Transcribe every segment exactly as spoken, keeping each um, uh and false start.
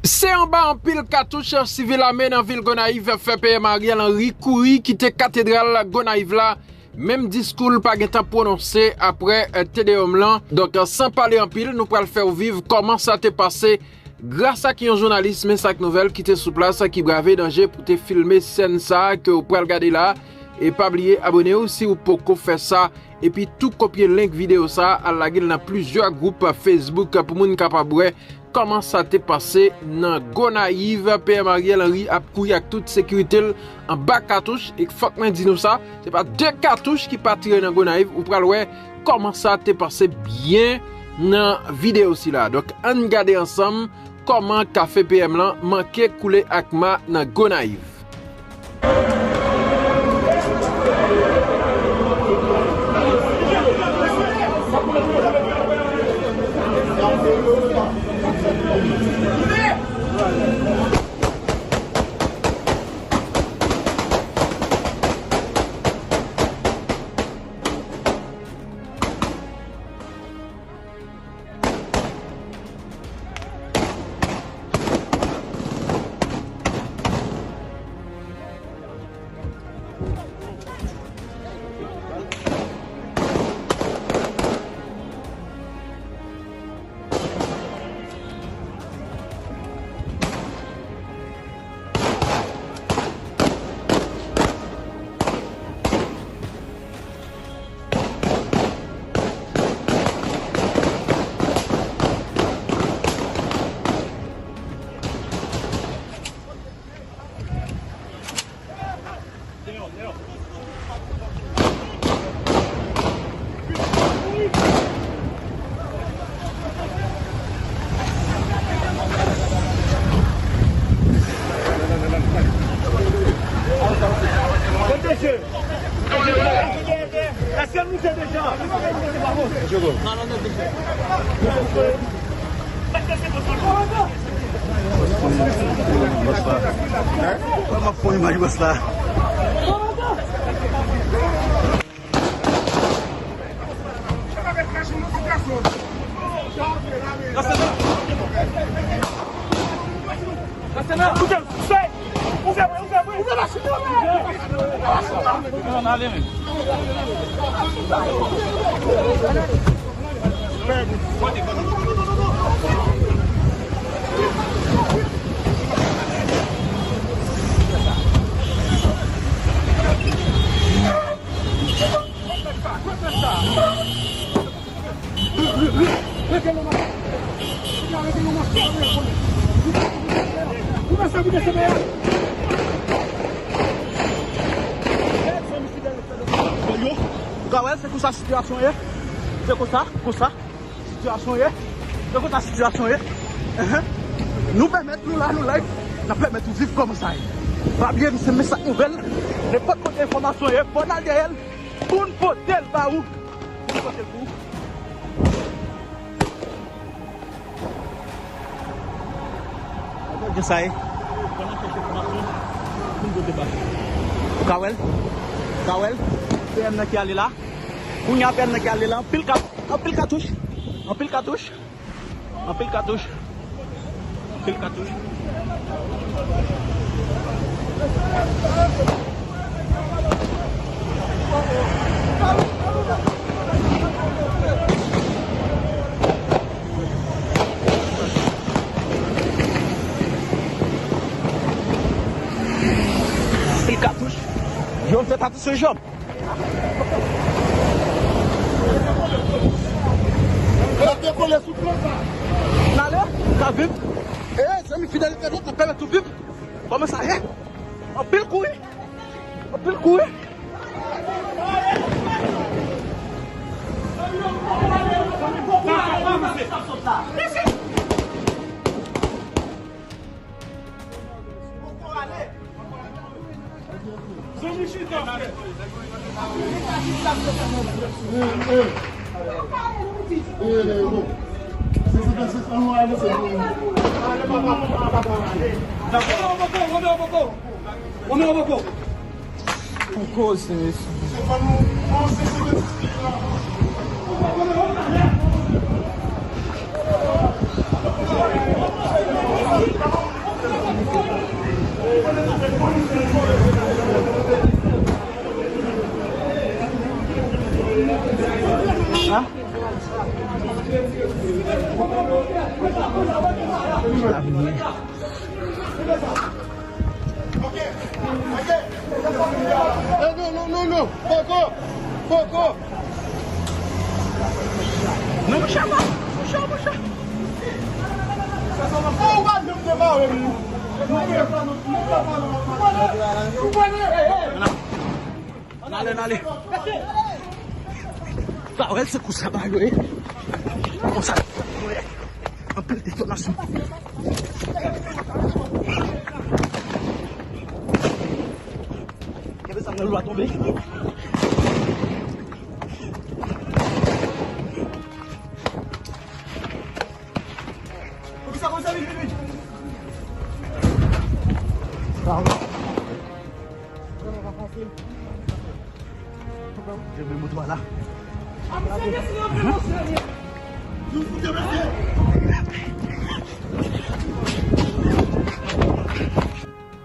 Se anba anpil katouch sivil ame nan vil Gonayiv fè P M Ariel Henry kouri kite katedral Gonayiv la. Menm diskou l pa gentan pwononse apre, eh, Te Deum lan. Donk, san pale anpil, nou pral fè w viv kòman sa te pase gras ak yon jounalis Men Sa K Nouvèl ki te sou plas, ki brave danje pou te filme sèn sa a ke w pral gade la. E pa bliye abone w si w poko fè sa. Epi tou kopye link videyo sa a, al lage l nan plizyè gwoup Facebook pou moun kapab wè kòman sa te pase nan Gonayiv. P M Ariel Henry ap kouri ak tout sekirite l anba katouch. E fòk mwen di nou sa, se pa de katouch ki pa tire nan Gonayiv. Ou pral wè kòman sa te pase byen nan videyo sila. Donk, ann gade ansanm kòman kafe P M lan manke koule ak ma nan Gonayiv. Èske nou se deja? Bòs la. Kòman fon imaj bòs la? Ou ka wè, se konsa sitiyasyon ye. Se konsa, konsa sitiyasyon ye. Se konsa sitiyasyon ye. Enhen. Nou pèmèt nou la, nou live. N ap pèmèt ou viv kòman sa ye. Pa bliye, nou se Men Sa K Nouvèl. Nenpòt kote enfòmasyon ye, fò n al dèyè l pou n pote l ba ou. Pou n pote l pou ou. Gade sa ye. Ou ka wè l? Ou ka wè l? P M nan ki ale la. Kounye a P M nan ki ale la. Anpil kat, anpil katouch. Anpil katouch. Anpil katouch. Anpil katouch. Anpil katouch. Yo, m fè katouch sou janm. L ap dekole sou plan sa. N ale, n ap viv. E, zanmi fidèl entènot, n ap pèmèt ou viv. Kòman sa ye? Anpil kouri. Anpil kouri. Pou koze, mesye. Non, non, non, non, non. Poko. Poko. Non, monchè, non. Monchè, monchè. Ou pa janm te mare m. N ale, n ale. Sa wè, se konsa bagay yo ye. Konsa. Anpil detonasyon. Kenbe sa nan lwa tonbe. Konsa, konsa, vin, vin, vin.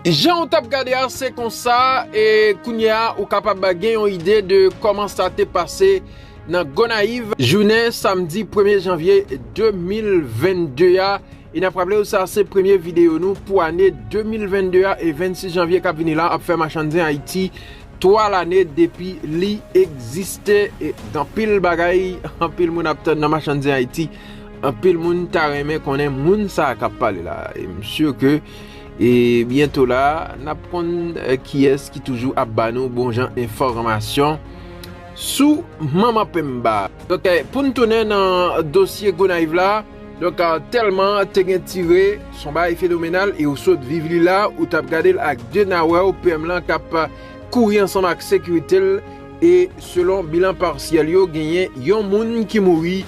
Jan w t ap gade a, se konsa, e kounye a, ou kapab gen yon ide de kòman sa te pase nan Gonayiv, jounen samdi premye janvye de mil vennde a. E n ap raple w, sa se premye videyo nou pou ane de mil vennde a, e vennsis janvye k ap vini la ap fè Machann Zen Ayiti twa lane depi li egziste. E gen anpil bagay, anpil moun ap tann nan Machann Zen Ayiti. Anpil moun ta renmen konnen moun sa a k ap pale la. E m si ke, e byento la, n ap konn, e, kiyès ki toujou ap ba nou bon jan enfòmasyon sou Manman Penba. Donk, e, pou n tounen nan dosye Gonayiv la, donk, e, tèlman te gen tire, s on bagay fenomenal, e ou sot viv li la, ou t ap gade l ak de nawè w, P M lan k ap kouri ansanm ak sekirite l, e selon bilan pasyèl yo, genyen yon moun ki mouri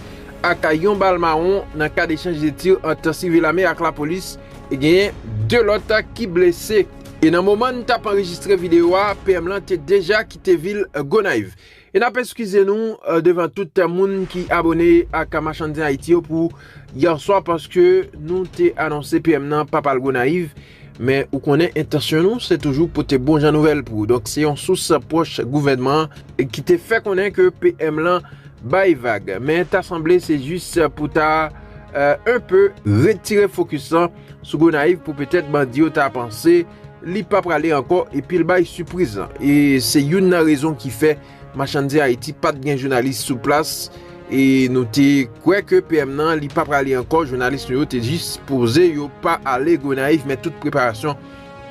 ak yon bal mawon nan kad echanj de tir ant sivil ame ak lapolis, e genyen de lòt ki blese. E nan moman n t ap anrejistre videyo a, P M lan te deja kite vil Gonayiv. E n ap eskize nou, e, devan tout moun ki abone ak Machann Zen Ayiti yo pou yèswa, paske nou te anonse P M nan p ap al Gonayiv, men ou konnen entansyon nou, se toujou pote bon jan nouvèl pou ou. Donk, se yon sous pwòch gouvènman an ki te fè konnen ke P M lan bay vag. Men ta sanble se jis pou ta, e, enpe retire fokis lan sou Gonayiv pou petèt bandi yo ta panse li pa prale ankò, epi l bay sipriz lan. E se youn nan rezon ki fè Machann Zen Ayiti pa t gen jounalis sou plas, e nou te kwè ke P M nan, li pa prale ankò, jounalis nou yo te jis poze, yo pa ale Gonayiv, men tout preparasyon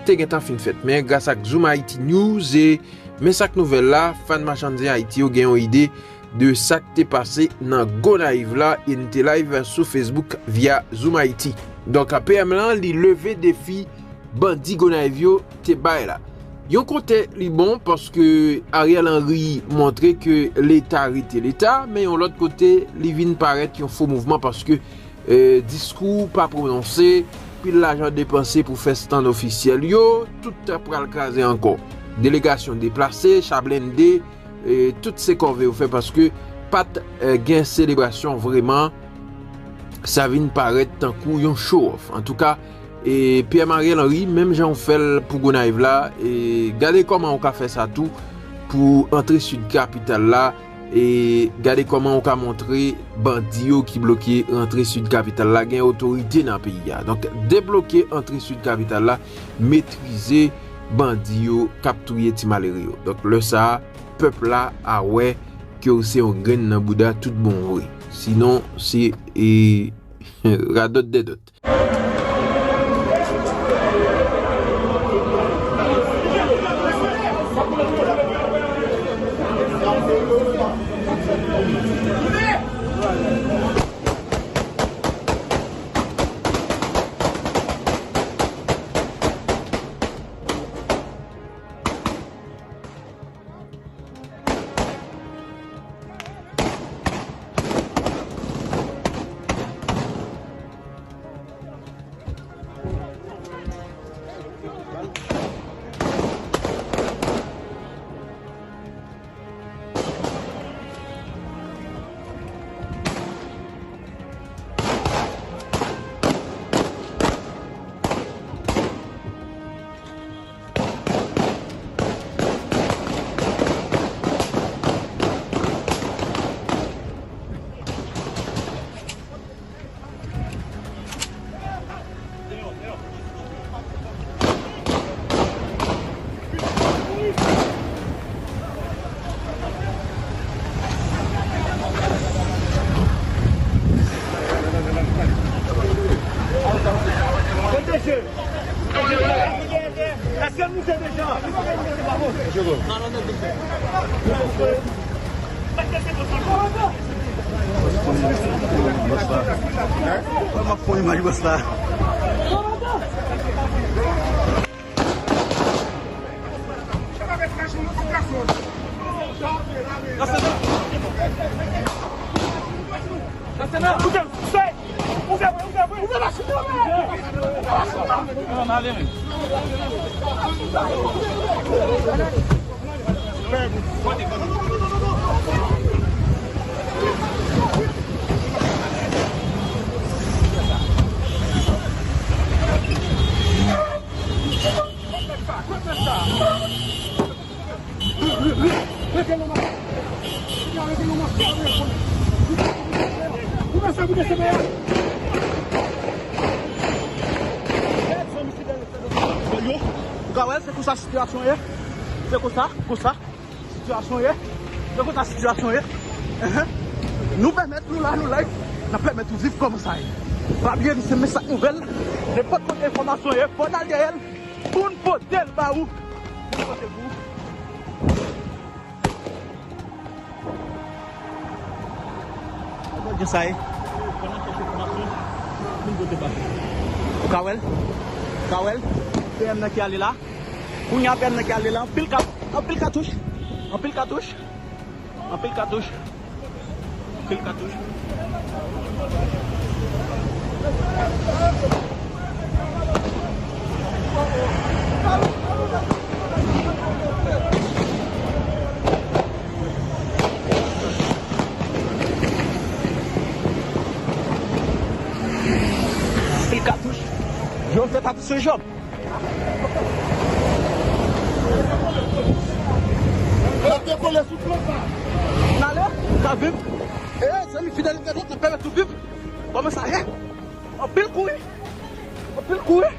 te gentan fin fèt. Men gras ak Zoom Haiti News e Men Sa K Nouvèl la, fan Machann Zen Ayiti yo gen yon ide de sa k te pase nan Gonayiv la, e n te live sou Facebook via Zoom Haiti. Donk, P M lan, li leve defi bandi Gonayiv yo te bay la. Yon kote, li bon, paske Ariel Henry montre ke Leta rete Leta, men yon lòt kote, li vin parèt yon fo mouvman, paske, e, diskou pa pwononse, pil lajan depanse pou fè stand ofisyèl yo, tout pral kraze ankò. Delegasyon deplase, cha blende, e, tout se kòve yo fè, paske pa t, e, gen selebrasyon vreman, sa vin parèt tankou yon show off. Antouka, e, P M Ariel Henry, menm jan w fè l pou Gonayiv la, e, gade kòman w ka fè sa tou pou antre sid kapital la, e, gade kòman w ka montre bandi yo ki bloke antre sid kapital la gen otorite nan peyi a. Donk, debloke antre sid kapital la, metrize bandi yo k ap touye ti malere yo. Donk, lè sa a, pèp la a wè ke w se yon grenn nan bouda tout bon vre. Sinon, se, e, radòt dèdòt. Èske nou se deja? Mwen ap fè yon imaj bòs la. Ou ka wè, se konsa sitiyasyon ye. Se konsa, konsa sitiyasyon ye. Se konsa sitiyasyon ye. Enhen. Nou pèmèt nou la, nou live, n ap pèmèt ou viv kòman sa ye. Pa bliye, nou se Mesach Nouvèl. Nenpòt kote enfòmasyon ye, fò n al dèyè l pou n pote l ba ou. Pou n pote l pou ou. Gade sa ye. Ou ka wè l? Ou ka wè l? P M nan ki ale la. Kounye a P M nan ki ale la. Anpil kat-, anpil katouch. Anpil katouch. Anpil katouch. Anpil katouch. Anpil katouch. Yo fè pati sou jòb. N ap dekole sou plan sa. N ale, n ap viv. E, zanmi fidèl entènot, n ap pèmèt ou viv. Kòman sa ye? Anpil kouri. Anpil kouri.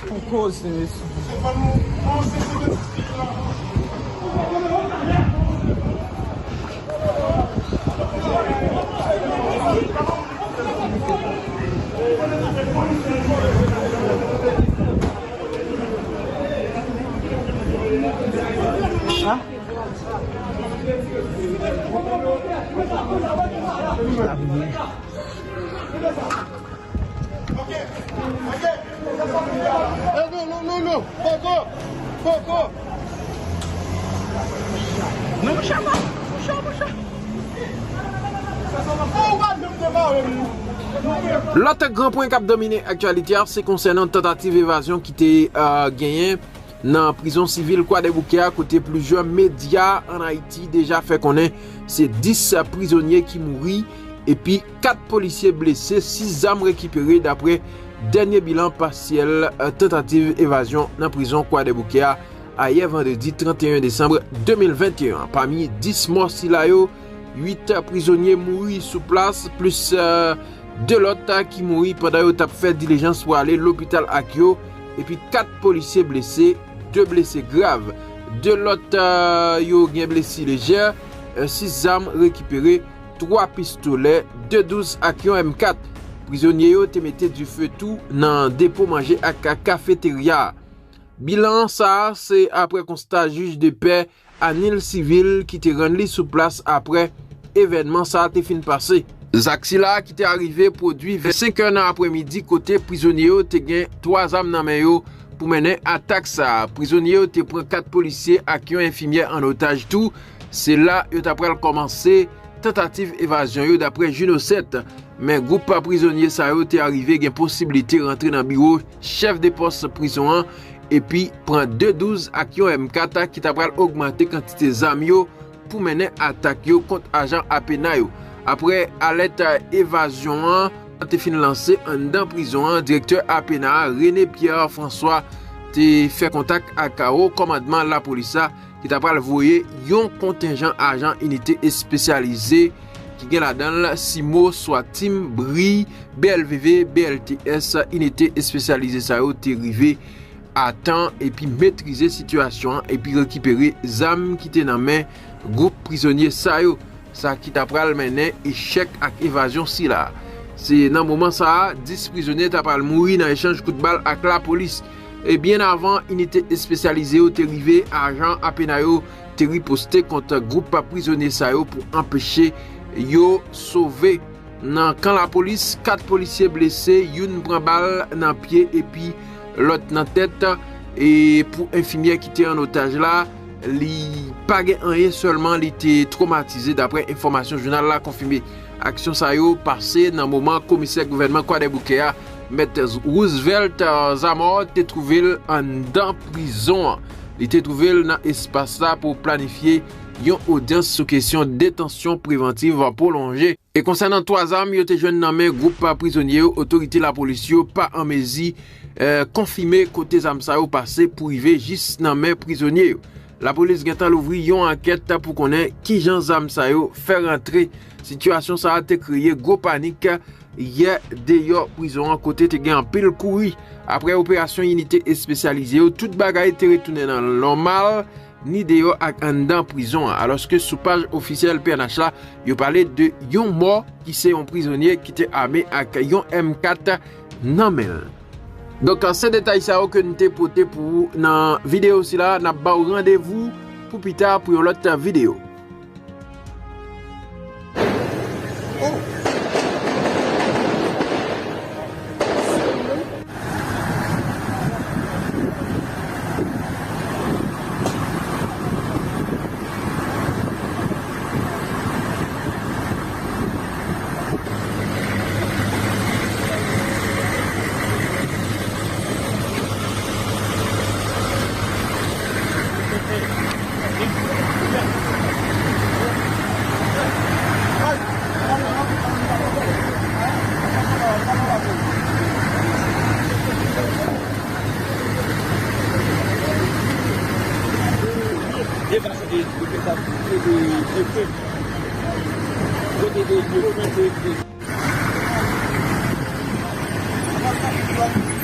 Pou koze, mesye. Eh, non, non, non, non. Poko. Poko. Non, monchè, pa. Monchè, monchè. Lòt gran pwen k ap domine aktyalite a, se konsènan tantativ evazyon ki te, euh, genyen nan prizon sivil Kwadèboukè a, kote plizyè medya ann Ayiti deja fè konnen se dis prizonye ki mouri epi kat polisye blese, sis zam rekipere, daprè dènye bilan pasyèl, eh, tantativ evazyon nan prizon Kwadèboukè a, ayè vandredi trannteyen desanm de mil venteyen an. Pami dis mò sila yo, uit prizonye mouri sou plas, plis, eh, de lòt, eh, ki mouri pandan yo t ap fè dilijans pou ale lopital ak yo, epi kat polisye blese, de blese grav. De lòt, eh, yo gen blesi lejè, eh, sis zam rekipere, twa pistolè, de douz ak yon M kat. Prizonye yo te mete dife tou nan depo manje ak kafeterya a. Bilan sa a se aprè konsta jij de pè Anil Civil ki te rann li sou plas aprè evènman sa a te fin pase. Zak sila ki te arive pwodui vè senkè nan aprèmidi kote prizonye yo te gen twa zam nan men yo pou mennen atak sa a. Prizonye yo te pran kat polisye ak yon enfimyè an otaj tou. Se la yo ta pral kòmanse tantativ evazyon yo, daprè Juno sèt. Men gwoup prizonye sa yo te arive gen posiblite rantre nan biwo chèf de pòs prizon an epi pran de douz ak yon M kat ki ta pral ogmante kantite zam yo pou mennen atak yo kont ajan APENA yo. Aprè alèt evazyon an te fin lanse anndan prizon an, direktè APENA a, René Pierre François, te fè kontak ak wo kòmandman lapolis la ki ta pral voye yon kontenjan ajan inite espesyalize ki gen ladan l Simo, Swatim, Bri, B L V V, B L T S. Inite espesyalize sa yo te rive a tan epi metrize sitiyasyon an epi rekipere zam ki te nan men gwoup prizonye sa yo, sa ki ta pral mennen echèk ak evazyon sila. Se nan moman sa a, dis prizonye ta pral mouri nan echanj kout bal ak lapolis. E byen avan inite espesyalize yo te rive, ajan apena yo te riposte kont gwoup prizonye sa yo pou anpeche yo sove. Nan kan lapolis, kat polisye blese, youn pran bal nan pye epi lòt nan tèt. E pou enfimyè ki te an otaj la, li pa gen anyen, sèlman li te twomatize, daprè enfòmasyon jounal la konfime. Aksyon sa yo pase nan moman komisè gouvènman Kwadèboukè a, Mèt Roosevelt, eh, Zamor, te twouve l anndan prizon an. Li te twouve l nan espas la pou planifye yon odyans sou kesyon detansyon prevantiv pwolonje. E konsènan twa zam yo te jwenn nan men gwoup prizonye yo, otorite lapolis yo pa an mezi, eh, konfime kote zam sa yo pase pou rive jis nan men prizonye yo. Lapolis gentan louvri yon ankèt pou konnen kijan zam sa yo fè rantre. Sitiyasyon sa a te kreye gwo panik yè deyò prizon an, kote te gen anpil kouri. Apre operasyon inite espesyalize yo, tout bagay te retounen nan nòmal, ni deyò ak anndan prizon an. Alòske sou paj ofisyèl P N H la, yo pale de yon mò ki se yon prizonye ki te ame ak yon M kat nan men l. Donk, se detay sa yo ke n te pote pou ou nan videyo sila. N ap ba w randevou pou pita pou yon lòt videyo. Devase de, de, de, de, de, de, de, de, de, de, de, de,